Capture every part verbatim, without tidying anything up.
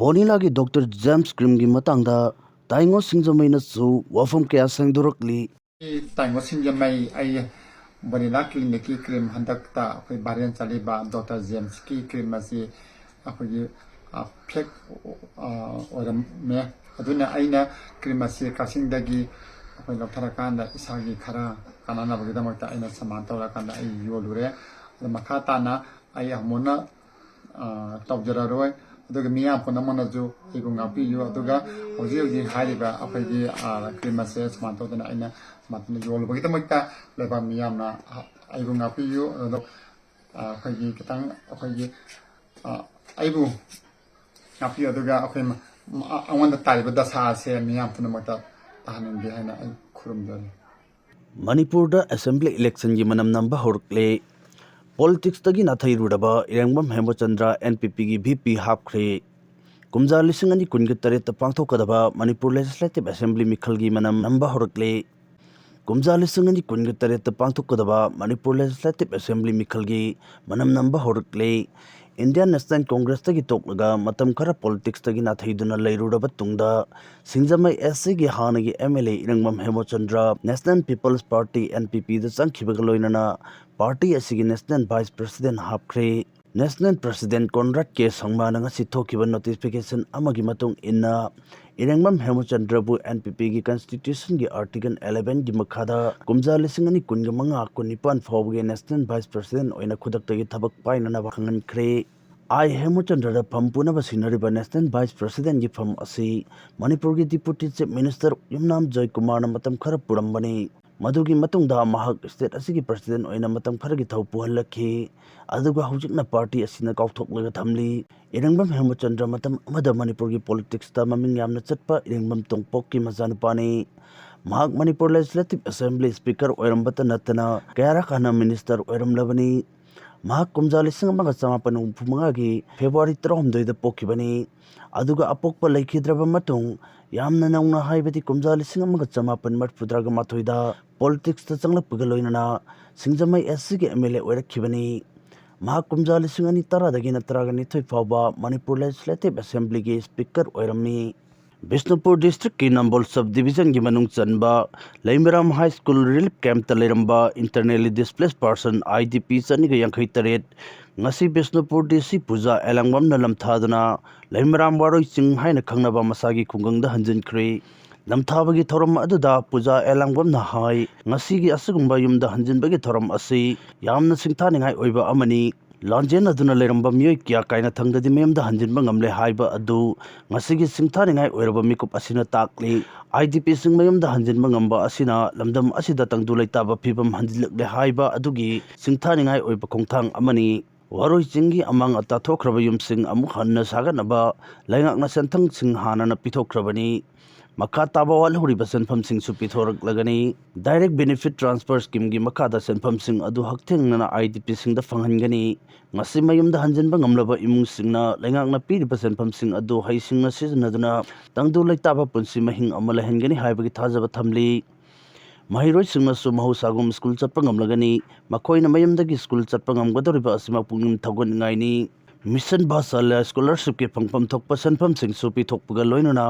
ꯚꯣꯅꯤꯂꯥꯒꯤ doctor James ꯀ꯭ꯔꯤꯝꯒꯤ ꯃꯇꯥꯡꯗ ꯇꯥꯏꯉꯣ ꯁꯤꯡꯖꯃꯩꯅꯁꯨ ꯋꯥꯐꯝ ꯀꯌꯥ ꯁꯦꯡꯗꯣꯔꯛꯂꯤ꯫ ꯑꯩ ꯇꯥꯏꯉꯣ ꯁꯤꯡꯖꯃꯩ꯫ ꯑꯩ ꯚꯣꯅꯤꯂꯥ ꯀ꯭ꯂꯤꯅꯤꯛꯀꯤ ꯀ꯭ꯔꯤꯝ ꯍꯟꯗꯛꯇ ꯑꯩꯈꯣꯏ ꯚꯥꯏꯔꯦꯜ ꯆꯠꯂꯤꯕ ꯗꯣꯛꯇꯔ ꯖꯦꯝꯁꯀꯤ ꯀ꯭ꯔꯤꯝ ꯑꯁꯤ ꯑꯩꯈꯣꯏꯒꯤ ꯐꯦꯛ ꯑꯣꯏꯔꯝꯃꯦ꯫ ꯑꯗꯨꯅ ꯑꯩꯅ ꯀ꯭ꯔꯤꯝ ꯑꯁꯤ ꯀꯛꯆꯤꯡꯗꯒꯤ ꯑꯩꯈꯣꯏ ꯂꯧꯊꯔꯀꯥꯟꯗ ꯏꯁꯥꯒꯤ ꯈꯔ ꯀꯥꯟꯅꯅꯕꯒꯤꯗꯃꯛꯇ ꯑꯩꯅ ꯁꯃꯥꯟ ꯇꯧꯔꯀꯥꯟꯗ ꯑꯩ ꯌꯣꯜꯂꯨꯔꯦ꯫ ꯑꯗꯣ ꯃꯈꯥ ꯇꯥꯅ ꯑꯩ ꯑꯃꯨꯛ ꯍꯟꯅ ꯇꯧꯖꯔꯔꯣꯏ꯫ ꯑꯗꯨꯒ ꯃꯤꯌꯥꯝ ꯄꯨꯝꯅꯃꯛꯅꯁꯨ ꯑꯩꯕꯨ ꯉꯥꯛꯄꯤꯌꯨ꯫ ꯑꯗꯨꯒ ꯍꯧꯖꯤꯛ ꯍꯧꯖꯤꯛ ꯍꯥꯏꯔꯤꯕ ꯑꯩꯈꯣꯏꯒꯤ ꯀ꯭ꯔꯤꯝ ꯑꯁꯦ ꯁꯨꯃꯥꯏꯅ ꯇꯧꯗꯅ ꯑꯩꯅ ꯃꯇꯝꯗ ꯌꯣꯜꯂꯨꯕꯒꯤꯗꯃꯛꯇ ꯂꯩꯕꯥꯛ ꯃꯤꯌꯥꯝꯅ ꯑꯩꯕꯨ ꯉꯥꯛꯄꯤꯌꯨ꯫ ꯑꯗꯣ ꯑꯩꯈꯣꯏꯒꯤ ꯈꯤꯇꯪ ꯑꯩꯈꯣꯏꯒꯤ ꯑꯩꯕꯨ ꯉꯥꯛꯄꯤꯌꯨ꯫ ꯑꯗꯨꯒ ꯑꯩꯈꯣꯏ ꯑꯩꯉꯣꯟꯗ ꯇꯥꯔꯤꯕ ꯗꯁꯥ ꯑꯁꯦ ꯃꯤꯌꯥꯝ ꯄꯨꯝꯅꯃꯛꯇ ꯇꯥꯍꯟꯅꯤꯡꯗꯦ ꯍꯥꯏꯅ ꯑꯩ ꯈꯨꯔꯨꯝꯖꯔꯤ꯫ ꯃꯅꯤꯄꯨꯔꯗ ꯑꯦꯁꯦꯝꯕ꯭ꯂꯤ ꯏꯂꯦꯛꯁꯟꯒꯤ ꯃꯅꯝ ꯅꯝꯕ ꯍꯧꯔꯛꯂꯦ꯫ ꯄꯣꯂꯤꯇꯤꯛꯁꯇꯒꯤ ꯅꯥꯊꯩꯔꯨꯔꯕ ꯏꯔꯦꯡꯕꯝ ꯍꯦꯃꯆꯟꯗ꯭ꯔ, ꯑꯦꯟ ꯄꯤ ꯄꯤꯒꯤ ꯚꯤ ꯄꯤ ꯍꯥꯞꯈ꯭ꯔꯦ꯫ ꯀꯨꯝꯖꯥ ꯂꯤꯁꯤꯡ ꯑꯅꯤ ꯀꯨꯟꯒ ꯇꯔꯦꯠꯇ ꯄꯥꯡꯊꯣꯛꯀꯗꯕ ꯃꯅꯤꯄꯨꯔ ꯂꯦꯖꯤꯁꯂꯦꯇꯤꯚ ꯑꯦꯁꯦꯝꯕ꯭ꯂꯤ ꯃꯤꯈꯜꯒꯤ ꯃꯅꯝ ꯅꯝꯕ ꯍꯧꯔꯛꯂꯦ꯫ ꯀꯨꯝꯖꯥ ꯂꯤꯁꯤꯡ ꯑꯅꯤ ꯀꯨꯟꯒ ꯇꯔꯦꯠꯇ ꯄꯥꯡꯊꯣꯛꯀꯗꯕ ꯃꯅꯤꯄꯨꯔ ꯂꯦꯖꯤꯁꯂꯦꯇꯤꯚ ꯑꯦꯁꯦꯝꯕ꯭ꯂꯤ ꯃꯤꯈꯜꯒꯤ ꯃꯅꯝ ꯅꯝꯕ ꯍꯧꯔꯛꯂꯦ꯫ ꯏꯟꯗꯤꯌꯥꯟ ꯅꯦꯁꯅꯦꯜ ꯀꯣꯡꯒ꯭ꯔꯦꯁꯇꯒꯤ ꯇꯣꯛꯂꯒ ꯃꯇꯝ ꯈꯔ ꯄꯣꯂꯤꯇꯤꯛꯁꯇꯒꯤ ꯅꯥꯊꯩꯗꯨꯅ ꯂꯩꯔꯨꯔꯕ ꯇꯨꯡꯗ, ꯁꯤꯡꯖꯃꯩ ꯑꯦꯁ ꯁꯤꯒꯤ ꯍꯥꯟꯅꯒꯤ M L A Irengbam Hemchandra national people's party, N P ꯄꯤꯗ ꯆꯪꯈꯤꯕꯒ ꯂꯣꯏꯅꯅ ꯄꯥꯔꯇꯤ ꯑꯁꯤꯒꯤ ꯅꯦꯁꯅꯦꯜ ꯚꯥꯏꯁ ꯄ꯭ꯔꯁꯤꯗꯦꯟ ꯍꯥꯞꯈ꯭ꯔꯦ꯫ ꯅꯦꯁꯅꯦꯜ ꯄ꯭ꯔꯁꯤꯗꯦꯟ ꯀꯣꯟꯔꯥꯗ ꯀꯦ ꯁꯪꯃꯥꯅ ꯉꯁꯤ ꯊꯣꯛꯈꯤꯕ ꯅꯣꯇꯤꯐꯤꯀꯦꯁꯟ ꯑꯃꯒꯤ ꯃꯇꯨꯡ ꯏꯟꯅ, ꯏꯔꯦꯡꯕꯝ ꯍꯦꯃꯆꯟꯗ꯭ꯔꯕꯨ ꯑꯦꯟ ꯄꯤ ꯄꯤꯒꯤ ꯀꯟꯁꯇꯤꯇ꯭ꯌꯨꯁꯟꯒꯤ ꯑꯥꯔꯇꯤꯀꯜ ꯑꯦꯂꯦꯚꯦꯟꯒꯤ ꯃꯈꯥꯗ ꯀꯨꯝꯖꯥ ꯂꯤꯁꯤꯡ ꯑꯅꯤ ꯀꯨꯟꯒ ꯃꯉꯥ ꯀꯨꯟꯅꯤꯄꯥꯟ ꯐꯥꯎꯕꯒꯤ ꯅꯦꯁꯅꯦꯜ ꯚꯥꯏꯁ ꯄ꯭ꯔꯁꯤꯗꯦꯟ ꯑꯣꯏꯅ ꯈꯨꯗꯛꯇꯒꯤ ꯊꯕꯛ ꯄꯥꯏꯅꯅꯕ ꯈꯪꯍꯟꯈ꯭ꯔꯦ꯫ ꯑꯥꯏ ꯍꯦꯃꯆꯟꯗ꯭ꯔꯗ ꯐꯝ ꯄꯨꯅꯕ ꯁꯤꯟꯅꯔꯤꯕ ꯅꯦꯁꯅꯦꯜ ꯚꯥꯏꯁ ꯄ꯭ꯔꯁꯤꯗꯦꯟꯒꯤ ꯐꯝ ꯑꯁꯤ ꯃꯅꯤꯄꯨꯔꯒꯤ ꯗꯤꯄꯨꯇꯤ ꯆꯤꯐ ꯃꯤꯅꯤꯁꯇꯔ ꯌꯨꯝꯅꯥꯝ ꯖꯣꯏꯀꯨꯃꯥꯔꯅ ꯃꯇꯝ ꯈꯔ ꯄꯨꯔꯝꯕꯅꯤ꯫ ꯃꯗꯨꯒꯤ ꯃꯇꯨꯡꯗ ꯃꯍꯥꯛ ꯁ꯭ꯇꯦꯠ ꯑꯁꯤꯒꯤ ꯄ꯭ꯔꯁꯤꯗꯦꯟ ꯑꯣꯏꯅ ꯃꯇꯝ ꯈꯔꯒꯤ ꯊꯧ ꯄꯨꯍꯜꯂꯛꯈꯤ꯫ ꯑꯗꯨꯒ ꯍꯧꯖꯤꯛꯅ ꯄꯥꯔꯇꯤ ꯑꯁꯤꯅ ꯀꯥꯎꯊꯣꯛꯂꯒ ꯊꯝꯂꯤ꯫ ꯏꯔꯦꯡꯕꯝ ꯍꯦꯃꯆꯟꯗ꯭ꯔ ꯃꯇꯝ ꯑꯃꯗ ꯃꯅꯤꯄꯨꯔꯒꯤ ꯄꯣꯂꯤꯇꯤꯛꯁꯇ ꯃꯃꯤꯡ ꯌꯥꯝꯅ ꯆꯠꯄ ꯏꯔꯦꯡꯕꯝ ꯇꯣꯡꯄꯣꯛꯀꯤ ꯃꯆꯥꯅꯨꯄꯥꯅꯤ꯫ ꯃꯍꯥꯛ ꯃꯅꯤꯄꯨꯔ ꯂꯦꯖꯤꯁꯂꯦꯇꯤꯚ ꯑꯦꯁꯦꯝꯕ꯭ꯂꯤ ꯁ꯭ꯄꯤꯀꯔ ꯑꯣꯏꯔꯝꯕꯇ ꯅꯠꯇꯅ ꯀꯌꯥꯔꯛ ꯍꯥꯟꯅ ꯃꯤꯅꯤꯁꯇꯔ ꯑꯣꯏꯔꯝꯂꯕꯅꯤ꯫ ꯃꯍꯥꯛ ꯀꯨꯝꯖꯥ ꯂꯤꯁꯤꯡ ꯑꯃꯒ ꯆꯃꯥꯄꯟ ꯍꯨꯝꯐꯨ ꯃꯉꯥꯒꯤ ꯐꯦꯕ꯭ꯔꯨꯋꯥꯔꯤ ꯇꯔꯥꯍꯨꯝꯗꯣꯏꯗ ꯄꯣꯛꯈꯤꯕꯅꯤ꯫ ꯑꯗꯨꯒ ꯑꯄꯣꯛꯄ ꯂꯩꯈꯤꯗ꯭ꯔꯕ ꯃꯇꯨꯡ, ꯌꯥꯝꯅ ꯅꯧꯅ ꯍꯥꯏꯕꯗꯤ ꯀꯨꯝꯖꯥ ꯂꯤꯁꯤꯡ ꯑꯃꯒ ꯆꯃꯥꯄꯟ ꯃꯔꯤꯐꯨꯇꯔꯥꯒ ꯃꯥꯊꯣꯏꯗ ꯄꯣꯂꯤꯇꯤꯛꯁꯇ ꯆꯪꯂꯛꯄꯒ ꯂꯣꯏꯅꯅ ꯁꯤꯡꯖꯃꯩ ꯑꯦꯁ ꯁꯤꯒꯤ ꯑꯦꯝ ꯑꯦꯜ ꯑꯦ ꯑꯣꯏꯔꯛꯈꯤꯕꯅꯤ꯫ ꯃꯍꯥꯛ ꯀꯨꯝꯖꯥ ꯂꯤꯁꯤꯡ ꯑꯅꯤ ꯇꯔꯥꯗꯒꯤꯅ ꯇꯔꯥꯒ ꯅꯤꯊꯣꯏ ꯐꯥꯎꯕ ꯃꯅꯤꯄꯨꯔ ꯂꯦꯖꯤꯁꯂꯦꯇꯤꯚ ꯑꯦꯁꯦꯝꯕ꯭ꯂꯤꯒꯤ ꯁ꯭ꯄꯤꯀꯔ ꯑꯣꯏꯔꯝꯃꯤ꯫ ꯕꯤꯁꯅꯨꯄꯨꯔ ꯗꯤꯁꯇ꯭ꯔꯤꯛꯀꯤ ꯅꯝꯕꯣꯜ ꯁꯕ ꯗꯤꯕꯤꯖꯟꯒꯤ ꯃꯅꯨꯡ ꯆꯟꯕ ꯂꯩꯃꯔꯥꯝ ꯍꯥꯏ ꯁ꯭ꯀꯨꯜ ꯔꯤꯂꯤꯐ ꯀꯦꯝꯞꯇ ꯂꯩꯔꯝꯕ internally displace person, I D ꯄꯤ, ꯆꯅꯤꯒ ꯌꯥꯡꯈꯩ ꯇꯔꯦꯠ ꯉꯁꯤ ꯕꯤꯁꯅꯨꯄꯨꯔ ꯗꯤ ꯁꯤ ꯄꯨꯖꯥ ꯑꯦꯂꯥꯡꯕꯝꯅ ꯂꯝꯊꯥꯗꯨꯅ ꯂꯩꯃꯔꯥꯝ ꯋꯥꯔꯣꯏ ꯆꯤꯡ ꯍꯥꯏꯅ ꯈꯪꯅꯕ ꯃꯁꯥꯒꯤ ꯈꯨꯡꯒꯪꯗ ꯍꯟꯖꯤꯟꯈ꯭ꯔꯦ꯫ ꯂꯝꯊꯥꯕꯒꯤ ꯊꯧꯔꯝ ꯑꯗꯨꯗ ꯄꯨꯖꯥ ꯑꯦꯂꯥꯡꯕꯝꯅ ꯍꯥꯏ, ꯉꯁꯤꯒꯤ ꯑꯁꯤꯒꯨꯝꯕ ꯌꯨꯝꯗ ꯍꯟꯖꯤꯟꯕꯒꯤ ꯊꯧꯔꯝ ꯑꯁꯤ ꯌꯥꯝꯅ ꯁꯤꯡꯊꯥꯅꯤꯡꯉꯥꯏ ꯑꯣꯏꯕ ꯑꯃꯅꯤ꯫ ꯂꯥꯟꯖꯦꯟꯅꯗꯨꯅ ꯂꯩꯔꯝꯕ ꯃꯤꯑꯣꯏ ꯀꯌꯥ ꯀꯥꯏꯅꯊꯪꯗꯗꯤ ꯃꯌꯨꯝꯗ ꯍꯟꯖꯤꯟꯕ ꯉꯝꯂꯦ ꯍꯥꯏꯕ ꯑꯗꯨ ꯉꯁꯤꯒꯤ ꯁꯤꯡꯊꯥꯅꯤꯡꯉꯥꯏ ꯑꯣꯏꯔꯕ ꯃꯤꯀꯨꯞ ꯑꯁꯤꯅ ꯇꯥꯛꯂꯤ꯫ ꯑꯥꯏ ꯗꯤ ꯄꯤꯁꯤꯡ ꯃꯌꯨꯝꯗ ꯍꯟꯖꯤꯟꯕ ꯉꯝꯕ ꯑꯁꯤꯅ ꯂꯝꯗꯝ ꯑꯁꯤꯗ ꯇꯪꯗꯨ ꯂꯩꯇꯥꯕ ꯐꯤꯕꯝ ꯍꯟꯖꯤꯜꯂꯛꯂꯦ ꯍꯥꯏꯕ ꯑꯗꯨꯒꯤ ꯁꯤꯡꯊꯥꯅꯤꯡꯉꯥꯏ ꯑꯣꯏꯕ ꯈꯣꯡꯊꯥꯡ ꯑꯃꯅꯤ꯫ ꯋꯥꯔꯣꯏ ꯆꯤꯡꯒꯤ ꯑꯃꯥꯡ ꯑꯇꯥ ꯊꯣꯛꯈ꯭ꯔꯕ ꯌꯨꯝꯁꯤꯡ ꯑꯃꯨꯛ ꯍꯟꯅ ꯁꯥꯒꯠꯅꯕ ꯂꯩꯉꯥꯛꯅ ꯁꯦꯟꯊꯪꯁꯤꯡ ꯍꯥꯟꯅꯅ ꯄꯤꯊꯣꯛꯈ꯭ꯔꯕꯅꯤ꯫ ꯃꯈꯥ ꯇꯥꯕ ꯋꯥꯠꯍꯧꯔꯤꯕ ꯁꯦꯟꯐꯝꯁꯤꯡꯁꯨ ꯄꯤꯊꯣꯔꯛꯂꯒꯅꯤ꯫ ꯗꯥꯏꯔꯦꯛ ꯕꯦꯅꯤꯐꯤꯠ ꯇ꯭ꯔꯥꯟꯁꯐꯔ ꯁ꯭ꯀꯤꯝꯒꯤ ꯃꯈꯥꯗ ꯁꯦꯟꯐꯝꯁꯤꯡ ꯑꯗꯨ ꯍꯛꯊꯦꯡꯅꯅ ꯑꯥꯏ ꯗꯤ ꯄꯤꯁꯤꯡꯗ ꯐꯪꯍꯟꯒꯅꯤ꯫ ꯉꯁꯤ ꯃꯌꯨꯝꯗ ꯍꯟꯖꯤꯟꯕ ꯉꯝꯂꯕ ꯏꯃꯨꯡꯁꯤꯡꯅ ꯂꯩꯉꯥꯛꯅ ꯄꯤꯔꯤꯕ ꯁꯦꯟꯐꯝꯁꯤꯡ ꯑꯗꯨ ꯍꯩꯁꯤꯡꯅ ꯁꯤꯖꯤꯟꯅꯗꯨꯅ ꯇꯪꯗꯨ ꯂꯩꯇꯥꯕ ꯄꯨꯟꯁꯤ ꯃꯍꯤꯡ ꯑꯃ ꯂꯩꯍꯟꯒꯅꯤ ꯍꯥꯏꯕꯒꯤ ꯊꯥꯖꯕ ꯊꯝꯂꯤ꯫ ꯃꯍꯩꯔꯣꯏꯁꯤꯡꯅꯁꯨ ꯃꯍꯧꯁꯥꯒꯨꯝ ꯁ꯭ꯀꯨꯜ ꯆꯠꯄ ꯉꯝꯂꯒꯅꯤ꯫ ꯃꯈꯣꯏꯅ ꯃꯌꯨꯝꯗꯒꯤ ꯁ꯭ꯀꯨꯜ ꯆꯠꯄ ꯉꯝꯒꯗꯧꯔꯤꯕ ꯑꯁꯤꯃꯛ ꯄꯨꯛꯅꯤꯡ ꯊꯧꯒꯠꯅꯤꯡꯉꯥꯏꯅꯤ꯫ ꯃꯤꯁꯟ ꯚꯥꯁꯥꯂꯌꯥ ꯁ꯭ꯀꯣꯂꯔꯁꯤꯞꯀꯤ ꯐꯪꯐꯝ ꯊꯣꯛꯄ ꯁꯦꯟꯐꯝꯁꯤꯡꯁꯨ ꯄꯤꯊꯣꯛꯄꯒ ꯂꯣꯏꯅꯅ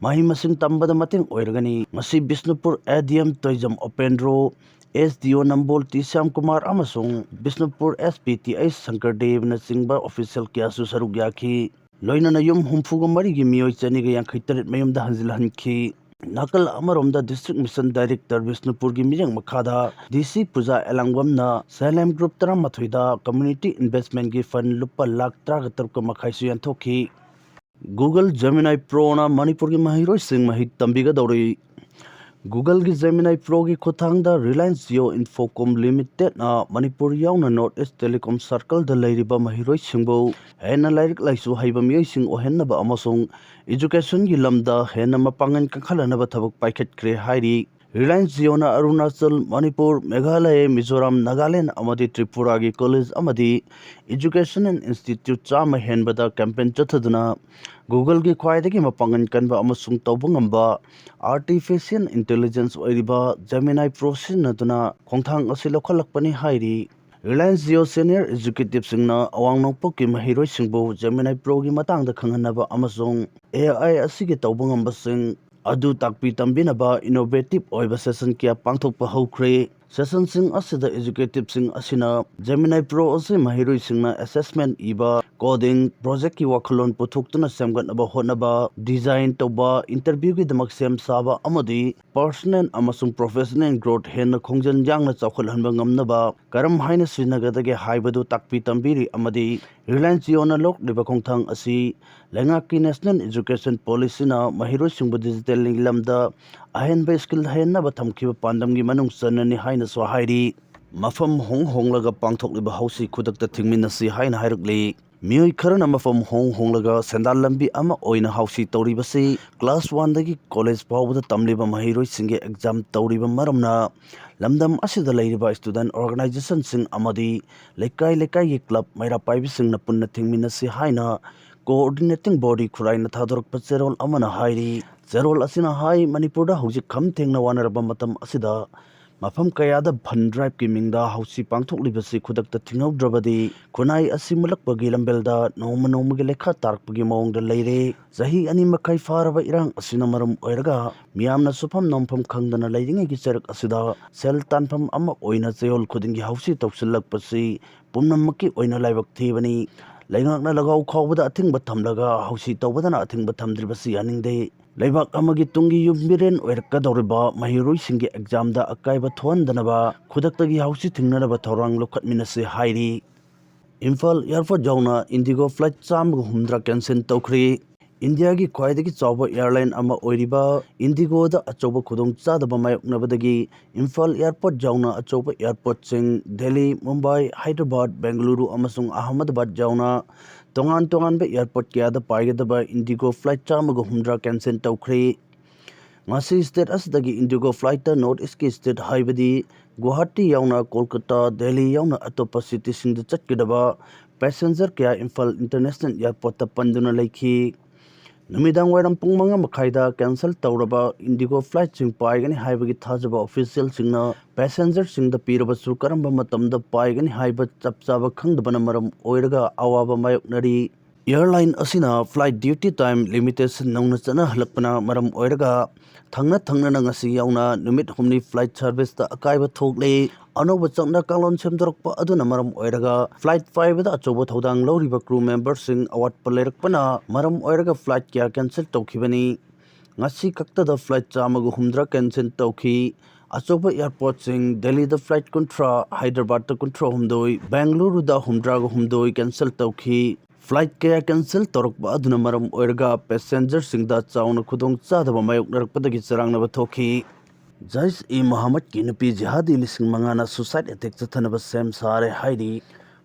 ꯃꯍꯩ ꯃꯁꯤꯡ ꯇꯝꯕꯗ ꯃꯇꯦꯡ ꯑꯣꯏꯔꯒꯅꯤ꯫ ꯉꯁꯤ ꯕꯤꯁꯅꯨꯄꯨꯔ ꯑꯦ D M Toijam ꯑꯣꯄꯦꯟꯗ꯭ꯔꯣ, S D ꯑꯣ ꯅꯝꯕꯣꯜ ꯇꯤ ꯁ꯭ꯌꯥꯝꯀꯨꯃꯥꯔ ꯑꯃꯁꯨꯡ Bishnupur S P T H ꯁꯪꯀꯔꯗꯦꯕꯅꯆꯤꯡꯕ ꯑꯣꯐꯤꯁꯤꯌꯦꯜ ꯀꯌꯥꯁꯨ ꯁꯔꯨꯛ ꯌꯥꯈꯤ꯫ ꯂꯣꯏꯅꯅ ꯌꯨꯝ ꯍꯨꯝꯐꯨꯒ ꯃꯔꯤꯒꯤ ꯃꯤꯑꯣꯏ ꯆꯅꯤꯒ ꯌꯥꯡꯈꯩ ꯇꯔꯦꯠ ꯃꯌꯨꯝꯗ ꯍꯟꯖꯤꯜꯍꯟꯈꯤ꯫ ꯅꯥꯀꯜ ꯑꯃꯔꯣꯝꯗ ꯗꯤꯁꯇ꯭ꯔꯤꯛ ꯃꯤꯁꯟ ꯗꯥꯏꯔꯦꯛꯇꯔ ꯕꯤꯁꯅꯨꯄꯨꯔꯒꯤ ꯃꯤꯠꯌꯦꯡ ꯃꯈꯥꯗ ꯗꯤ ꯁꯤ ꯄꯨꯖꯥ ꯑꯦꯂꯥꯡꯕꯝꯅ ꯁꯦꯜꯐ ꯍꯦꯜꯞ ꯒ꯭ꯔꯨꯞ ꯇꯔꯥꯃꯥꯊꯣꯏꯗ ꯀꯝꯃ꯭ꯌꯨꯅꯤꯇꯤ ꯏꯟꯚꯦꯁ꯭ꯠꯃꯦꯟꯠꯀꯤ ꯐꯟꯗ ꯂꯨꯄꯥ ꯂꯥꯈ ꯇꯔꯥꯒ ꯇꯔꯨꯛꯀ ꯃꯈꯥꯏꯁꯨ ꯌꯦꯟꯊꯣꯛꯈꯤ꯫ Google Gemini Proꯅ ꯃꯅꯤꯄꯨꯔꯒꯤ ꯃꯍꯩꯔꯣꯏꯁꯤꯡ ꯃꯍꯩ ꯇꯝꯕꯤꯒꯗꯧꯔꯤ꯫ Googleꯒꯤ Gemini Proꯒꯤ ꯈꯨꯠꯊꯥꯡꯗ Reliance Jio Infocomm Limitedꯅ ꯃꯅꯤꯄꯨꯔ ꯌꯥꯎꯅ North East Telecom Circleꯗ ꯂꯩꯔꯤꯕ ꯃꯍꯩꯔꯣꯏꯁꯤꯡꯕꯨ ꯍꯦꯟꯅ ꯂꯥꯏꯔꯤꯛ ꯂꯥꯏꯁꯨ ꯍꯩꯕ ꯃꯤꯑꯣꯏꯁꯤꯡ ꯑꯣꯏꯍꯟꯅꯕ ꯑꯃꯁꯨꯡ educationꯒꯤ ꯂꯝꯗ ꯍꯦꯟꯅ ꯃꯄꯥꯡꯒꯜ ꯀꯟꯈꯠꯍꯟꯅꯕ ꯊꯕꯛ ꯄꯥꯏꯈꯠꯈ꯭ꯔꯦ ꯍꯥꯏꯔꯤ꯫ Reliance Jioꯅ ꯑꯔꯨꯅꯥꯆꯜ, ꯃꯅꯤꯄꯨꯔ, ꯃꯦꯘꯥꯂꯌ, ꯃꯤꯖꯣꯔꯥꯝ, ꯅꯥꯒꯥꯂꯦꯟ ꯑꯃꯗꯤ ꯇ꯭ꯔꯤꯄꯨꯔꯥꯒꯤ college ꯑꯃꯗꯤ educational institute ꯆꯥꯝꯃ ꯍꯦꯟꯕꯗ campaign ꯆꯠꯊꯗꯨꯅ Googleꯒꯤ ꯈ꯭ꯋꯥꯏꯗꯒꯤ ꯃꯄꯥꯡꯒꯜ ꯀꯟꯕ ꯑꯃꯁꯨꯡ ꯇꯧꯕ ꯉꯝꯕ artificial intelligence ꯑꯣꯏꯔꯤꯕ Gemini Pro ꯁꯤꯖꯤꯟꯅꯗꯨꯅ ꯈꯣꯡꯊꯥꯡ ꯑꯁꯤ ꯂꯧꯈꯠꯂꯛꯄꯅꯤ ꯍꯥꯏꯔꯤ꯫ Reliance Jio Senior Executiveꯁꯤꯡꯅ ꯑꯋꯥꯡ ꯅꯣꯡꯄꯣꯛꯀꯤ ꯃꯍꯩꯔꯣꯏꯁꯤꯡꯕꯨ Gemini Proꯒꯤ ꯃꯇꯥꯡꯗ ꯈꯪꯍꯟꯅꯕ ꯑꯃꯁꯨꯡ AI ꯑꯁꯤꯒꯤ ꯇꯧꯕ ꯉꯝꯕꯁꯤꯡ ꯑꯗꯨ ꯇꯥꯛꯄꯤ ꯇꯝꯕꯤꯅꯕ innovative ꯑꯣꯏꯕ session ꯀꯌꯥ ꯄꯥꯡꯊꯣꯛꯄ ꯍꯧꯈ꯭ꯔꯦ꯫ Sessionꯁꯤꯡ ꯑꯁꯤꯗ executiveꯁꯤꯡ ꯑꯁꯤꯅ Gemini Pro ꯑꯁꯤ ꯃꯍꯩꯔꯣꯏꯁꯤꯡꯅ assessment ꯏꯕ, coding, projectꯀꯤ ꯋꯥꯈꯜꯂꯣꯟ ꯄꯨꯊꯣꯛꯇꯨꯅ ꯁꯦꯝꯒꯠꯅꯕ ꯍꯣꯠꯅꯕ, design ꯇꯧꯕ, interviewꯒꯤꯗꯃꯛ ꯁꯦꯝ ꯁꯥꯕ ꯑꯃꯗꯤ personal ꯑꯃꯁꯨꯡ professional growth ꯍꯦꯟꯅ ꯈꯣꯡꯖꯦꯜ ꯌꯥꯡꯅ ꯆꯥꯎꯈꯠꯍꯟꯕ ꯉꯝꯅꯕ ꯀꯔꯝ ꯍꯥꯏꯅ ꯁꯤꯖꯤꯟꯅꯒꯗꯒꯦ ꯍꯥꯏꯕꯗꯨ ꯇꯥꯛꯄꯤ ꯇꯝꯕꯤꯔꯤ ꯑꯃꯗꯤ Reliance Jioꯅ ꯂꯧꯔꯤꯕ ꯈꯣꯡꯊꯥꯡ ꯑꯁꯤ ꯂꯩꯉꯥꯛꯀꯤ National Education Policyꯅ ꯃꯍꯩꯔꯣꯏꯁꯤꯡꯕꯨ digitalꯒꯤ ꯂꯝꯗ ꯑꯍꯦꯟꯕ skill ꯍꯩꯍꯟꯅꯕ ꯊꯝꯈꯤꯕ ꯄꯥꯟꯗꯝꯒꯤ ꯃꯅꯨꯡ ꯆꯟꯅꯅꯤ ꯍꯥꯏꯅꯁꯨ ꯍꯥꯏꯔꯤ꯫ ꯃꯐꯝ ꯍꯣꯡ ꯍꯣꯡꯂꯒ ꯄꯥꯡꯊꯣꯛꯂꯤꯕ ꯍꯧꯁꯤ ꯈꯨꯗꯛꯇ ꯊꯤꯡꯃꯤꯟꯅꯁꯤ ꯍꯥꯏꯅ ꯍꯥꯏꯔꯛꯂꯤ꯫ ꯃꯤꯑꯣꯏ ꯈꯔꯅ ꯃꯐꯝ ꯍꯣꯡ ꯍꯣꯡꯂꯒ ꯁꯦꯟꯗꯥꯟ ꯂꯝꯕꯤ ꯑꯃ ꯑꯣꯏꯅ ꯍꯧꯁꯤ ꯇꯧꯔꯤꯕꯁꯤ class oneꯗꯒꯤ college ꯐꯥꯎꯕꯗ ꯇꯝꯂꯤꯕ ꯃꯍꯩꯔꯣꯏꯁꯤꯡꯒꯤ exam ꯇꯧꯔꯤꯕ ꯃꯔꯝꯅ ꯂꯝꯗꯝ ꯑꯁꯤꯗ ꯂꯩꯔꯤꯕ student organizationꯁꯤꯡ ꯑꯃꯗꯤ ꯂꯩꯀꯥꯏ ꯂꯩꯀꯥꯏꯒꯤ club ꯃꯩꯔꯥ ꯄꯥꯏꯕꯤꯁꯤꯡꯅ ꯄꯨꯟꯅ ꯊꯤꯡꯃꯤꯟꯅꯁꯤ ꯍꯥꯏꯅ coordinating body ꯈꯨꯔꯥꯏꯅ ꯊꯥꯗꯣꯔꯛꯄ ꯆꯦꯔꯣꯜ ꯑꯃꯅ ꯍꯥꯏꯔꯤ꯫ ꯆꯦꯔꯣꯜ ꯑꯁꯤꯅ ꯍꯥꯏ, ꯃꯅꯤꯄꯨꯔꯗ ꯍꯧꯖꯤꯛ ꯈꯝ ꯊꯦꯡꯅ ꯋꯥꯅꯔꯕ ꯃꯇꯝ ꯑꯁꯤꯗ ꯃꯐꯝ ꯀꯌꯥꯗ ꯐꯟ ꯗ꯭ꯔꯥꯏꯚꯀꯤ ꯃꯤꯡꯗ ꯍꯧꯁꯤ ꯄꯥꯡꯊꯣꯛꯂꯤꯕꯁꯤ ꯈꯨꯗꯛꯇ ꯊꯤꯡꯍꯧꯗ꯭ꯔꯕꯗꯤ ꯈꯨꯟꯅꯥꯏ ꯑꯁꯤ ꯃꯨꯜꯂꯛꯄꯒꯤ ꯂꯝꯕꯦꯜꯗ ꯅꯣꯡꯃ ꯅꯣꯡꯃꯒꯤ ꯂꯩꯈꯥ ꯇꯥꯔꯛꯄꯒꯤ ꯃꯑꯣꯡꯗ ꯂꯩꯔꯦ꯫ ꯆꯍꯤ ꯑꯅꯤ ꯃꯈꯥꯏ ꯐꯥꯔꯕ ꯏꯔꯥꯡ ꯑꯁꯤꯅ ꯃꯔꯝ ꯑꯣꯏꯔꯒ ꯃꯤꯌꯥꯝꯅ ꯁꯨꯐꯝ ꯅꯣꯝꯐꯝ ꯈꯪꯗꯅ ꯂꯩꯔꯤꯉꯩꯒꯤ ꯆꯔꯛ ꯑꯁꯤꯗ ꯁꯦꯜ ꯇꯥꯟꯐꯝ ꯑꯃ ꯑꯣꯏꯅ ꯆꯌꯣꯜ ꯈꯨꯗꯤꯡꯒꯤ ꯍꯧꯁꯤ ꯇꯧꯁꯤꯜꯂꯛꯄꯁꯤ ꯄꯨꯝꯅꯃꯛꯀꯤ ꯑꯣꯏꯅ ꯂꯥꯏꯕꯛ ꯊꯤꯕꯅꯤ꯫ ꯂꯩꯉꯥꯛꯅ ꯂꯒꯥꯎ ꯈꯥꯎꯕꯗ ꯑꯊꯤꯡꯕ ꯊꯝꯂꯒ ꯍꯧꯁꯤ ꯇꯧꯕꯗꯅ ꯑꯊꯤꯡꯕ ꯊꯝꯗ꯭ꯔꯤꯕꯁꯤ ꯌꯥꯅꯤꯡꯗꯦ꯫ ꯂꯩꯕꯥꯛ ꯑꯃꯒꯤ ꯇꯨꯡꯒꯤ ꯌꯨꯝꯕꯤꯔꯦꯟ ꯑꯣꯏꯔꯛꯀꯗꯧꯔꯤꯕ ꯃꯍꯩꯔꯣꯏꯁꯤꯡꯒꯤ examꯗ ꯑꯀꯥꯏꯕ ꯊꯣꯛꯍꯟꯗꯅꯕ ꯈꯨꯗꯛꯇꯒꯤ ꯍꯧꯁꯤ ꯊꯤꯡꯅꯅꯕ ꯊꯧꯔꯥꯡ ꯂꯧꯈꯠꯃꯤꯟꯅꯁꯤ ꯍꯥꯏꯔꯤ꯫ ꯏꯝꯐꯥꯜ airport ꯌꯧꯅ IndiGo flight ꯆꯥꯝꯃꯒ ꯍꯨꯝꯗ꯭ꯔꯥ cancel ꯇꯧꯈ꯭ꯔꯦ꯫ ꯏꯟꯗꯤꯌꯥꯒꯤ ꯈ꯭ꯋꯥꯏꯗꯒꯤ ꯆꯥꯎꯕ airline ꯑꯃ ꯑꯣꯏꯔꯤꯕ IndiGoꯗ ꯑꯆꯧꯕ ꯈꯨꯗꯣꯡꯆꯥꯗꯕ ꯃꯥꯌꯣꯛꯅꯕꯗꯒꯤ ꯏꯝꯐꯥꯜ airport ꯌꯧꯅ ꯑꯆꯧꯕ airportꯁꯤꯡ ꯗꯦꯜꯂꯤ, ꯃꯨꯝꯕꯥꯏ, ꯍꯥꯏꯗ꯭ꯔꯕꯥꯗ, ꯕꯦꯡꯒꯂꯨꯔꯨ ꯑꯃꯁꯨꯡ ꯑꯍꯃꯗꯕꯥꯗ ꯌꯧꯅ ꯇꯣꯉꯥꯟ ꯇꯣꯉꯥꯟꯕ airport ꯀꯌꯥꯗ ꯄꯥꯏꯒꯗꯕ IndiGo flight ꯆꯥꯝꯃꯒ ꯍꯨꯝꯗ꯭ꯔꯥ cancel ꯇꯧꯈ꯭ꯔꯦ꯫ ꯉꯁꯤ state ꯑꯁꯤꯗꯒꯤ IndiGo flightꯇ North Eastꯀꯤ state ꯍꯥꯏꯕꯗꯤ ꯒꯨꯋꯥꯍꯥꯇꯤ ꯌꯥꯎꯅ ꯀꯣꯜꯀꯇꯥ, ꯗꯦꯜꯂꯤ ꯌꯥꯎꯅ ꯑꯇꯣꯞꯄ cityꯁꯤꯡꯗ ꯆꯠꯀꯗꯕ passenger ꯀꯌꯥ ꯏꯝꯐꯥꯜ International Airportꯇ ꯄꯟꯗꯨꯅ ꯂꯩꯈꯤ꯫ ꯅꯨꯃꯤꯗꯥꯡ ꯋꯥꯏꯔꯝ ꯄꯨꯡ ꯃꯉꯥ ꯃꯈꯥꯏꯗ cancel ꯇꯧꯔꯕ IndiGo flightꯁꯤꯡ ꯄꯥꯏꯒꯅꯤ ꯍꯥꯏꯕꯒꯤ ꯊꯥꯖꯕ officialꯁꯤꯡꯅ passengerꯁꯤꯡꯗ ꯄꯤꯔꯕꯁꯨ, ꯀꯔꯝꯕ ꯃꯇꯝꯗ ꯄꯥꯏꯒꯅꯤ ꯍꯥꯏꯕ ꯆꯞ ꯆꯥꯕ ꯈꯪꯗꯕꯅ ꯃꯔꯝ ꯑꯣꯏꯔꯒ ꯑꯋꯥꯕ ꯃꯥꯌꯣꯛꯅꯔꯤ꯫ Airline ꯑꯁꯤꯅ flight duty time limitation ꯅꯧꯅ ꯆꯠꯅꯍꯜꯂꯛꯄꯅ ꯃꯔꯝ ꯑꯣꯏꯔꯒ, ꯊꯪꯅ ꯊꯪꯅꯅ ꯉꯁꯤ ꯌꯥꯎꯅ ꯅꯨꯃꯤꯠ ꯍꯨꯝꯅꯤ flight serviceꯇ ꯑꯀꯥꯏꯕ ꯊꯣꯛꯂꯦ꯫ ꯑꯅꯧꯕ ꯆꯠꯅ ꯀꯥꯡꯂꯣꯟ ꯁꯦꯝꯗꯣꯔꯛꯄ ꯑꯗꯨꯅ ꯃꯔꯝ ꯑꯣꯏꯔꯒ, flight ꯄꯥꯏꯕꯗ ꯑꯆꯧꯕ ꯊꯧꯗꯥꯡ ꯂꯧꯔꯤꯕ crew memberꯁꯤꯡ ꯑꯋꯥꯠꯄ ꯂꯩꯔꯛꯄꯅ ꯃꯔꯝ ꯑꯣꯏꯔꯒ, flight ꯀꯌꯥ cancel ꯇꯧꯈꯤꯕꯅꯤ꯫ ꯉꯁꯤ ꯈꯛꯇꯗ flight ꯆꯥꯝꯃꯒ ꯍꯨꯝꯗ꯭ꯔꯥ cancel ꯇꯧꯈꯤ꯫ ꯑꯆꯧꯕ airportꯁꯤꯡ, ꯗꯦꯜꯂꯤꯗ flight ꯀꯨꯟꯊ꯭ꯔꯥ, ꯍꯥꯏꯗ꯭ꯔꯕꯥꯗꯇ ꯀꯨꯟꯊ꯭ꯔꯥ ꯍꯨꯝꯗꯣꯏ, ꯕꯦꯡꯒꯂꯨꯔꯨꯗ ꯍꯨꯝꯗ꯭ꯔꯥꯒ ꯍꯨꯝꯗꯣꯏ cancel ꯇꯧꯈꯤ꯫ Flight ꯀꯌꯥ cancel ꯇꯧꯔꯛꯄ ꯑꯗꯨꯅ ꯃꯔꯝ ꯑꯣꯏꯔꯒ, passengerꯁꯤꯡꯗ ꯆꯥꯎꯅ ꯈꯨꯗꯣꯡ ꯆꯥꯗꯕ ꯃꯥꯌꯣꯛꯅꯔꯛꯄꯗꯒꯤ ꯆꯔꯥꯡꯅꯕ ꯊꯣꯛꯈꯤ꯫ ꯖꯩꯁ-ꯏ-ꯃꯣꯍꯝꯃꯗꯀꯤ ꯅꯨꯄꯤ ꯖꯤꯍꯥꯗꯤ ꯂꯤꯁꯤꯡ ꯃꯉꯥꯅ suicide attack ꯆꯠꯊꯅꯕ ꯁꯦꯝ ꯁꯥꯔꯦ ꯍꯥꯏꯔꯤ꯫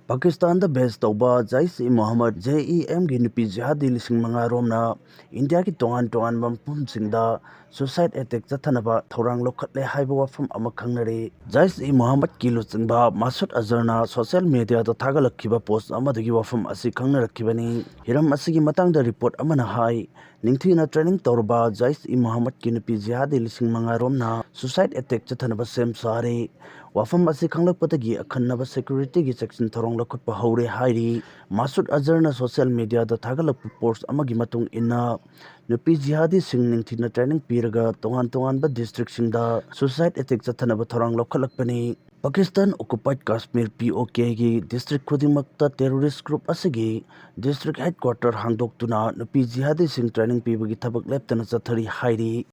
ꯄꯥꯀꯤꯁꯇꯥꯟꯗ base ꯇꯧꯕ ꯖꯩꯁ-ꯏ-ꯃꯣꯍꯝꯃꯗ, JEMꯒꯤ ꯅꯨꯄꯤ ꯖꯤꯍꯥꯗꯤ ꯂꯤꯁꯤꯡ ꯃꯉꯥ ꯔꯣꯝꯅ ꯏꯟꯗꯤꯌꯥꯒꯤ ꯇꯣꯉꯥꯟ ꯇꯣꯉꯥꯟꯕ ꯃꯐꯝꯁꯤꯡꯗ suicide attack ꯆꯠꯊꯅꯕ ꯊꯧꯔꯥꯡ ꯂꯧꯈꯠꯂꯦ ꯍꯥꯏꯕ ꯋꯥꯐꯝ ꯑꯃ ꯈꯪꯅꯔꯤ꯫ ꯖꯩꯁ-ꯏ-ꯃꯣꯍꯝꯃꯗꯀꯤ ꯂꯨꯆꯤꯡꯕ ꯃꯥꯁꯨꯗ ꯑꯖꯍꯔꯅ social mediaꯗ ꯊꯥꯒꯠꯂꯛꯈꯤꯕ post ꯑꯃꯗꯒꯤ ꯋꯥꯐꯝ ꯑꯁꯤ ꯈꯪꯅꯔꯛꯈꯤꯕꯅꯤ꯫ ꯍꯤꯔꯝ ꯑꯁꯤꯒꯤ ꯃꯇꯥꯡꯗ report ꯑꯃꯅ ꯍꯥꯏ, ꯅꯤꯡꯊꯤꯅ training ꯇꯧꯔꯕ ꯖꯩꯁ-ꯏ-ꯃꯣꯍꯝꯃꯗꯀꯤ ꯅꯨꯄꯤ ꯖꯤꯍꯥꯗꯤ ꯂꯤꯁꯤꯡ ꯃꯉꯥ ꯔꯣꯝꯅ suicide attack ꯆꯠꯊꯅꯕ ꯁꯦꯝ ꯁꯥꯔꯦ꯫ ꯋꯥꯐꯝ ꯑꯁꯤ ꯈꯪꯂꯛꯄꯗꯒꯤ ꯑꯈꯟꯅꯕ securityꯒꯤ ꯆꯦꯛꯁꯤꯟ ꯊꯧꯔꯥꯡ ꯂꯧꯈꯠꯄ ꯍꯧꯔꯦ ꯍꯥꯏꯔꯤ꯫ ꯃꯥꯁꯨꯗ ꯑꯖꯍꯔꯅ social mediaꯗ ꯊꯥꯒꯠꯂꯛꯄ post ꯑꯃꯒꯤ ꯃꯇꯨꯡ ꯏꯟꯅ, ꯅꯨꯄꯤ ꯖꯤꯍꯥꯗꯤꯁꯤꯡ ꯅꯤꯡꯊꯤꯅ training ꯄꯤꯔꯒ ꯇꯣꯉꯥꯟ ꯇꯣꯉꯥꯟꯕ districtꯁꯤꯡꯗ suicide attack ꯆꯠꯊꯅꯕ ꯊꯧꯔꯥꯡ ꯂꯧꯈꯠꯂꯛꯄꯅꯤ꯫ ꯄꯥꯀꯤꯁꯇꯥꯟ occupied Kashmir, POKꯒꯤ district ꯈꯨꯗꯤꯡꯃꯛꯇ terrorist group ꯑꯁꯤꯒꯤ district headquarter ꯍꯥꯡꯗꯣꯛꯇꯨꯅ ꯅꯨꯄꯤ ꯖꯤꯍꯥꯗꯤꯁꯤꯡ training ꯄꯤꯕꯒꯤ ꯊꯕꯛ ꯂꯦꯞꯇꯅ ꯆꯠꯊꯔꯤ ꯍꯥꯏꯔꯤ꯫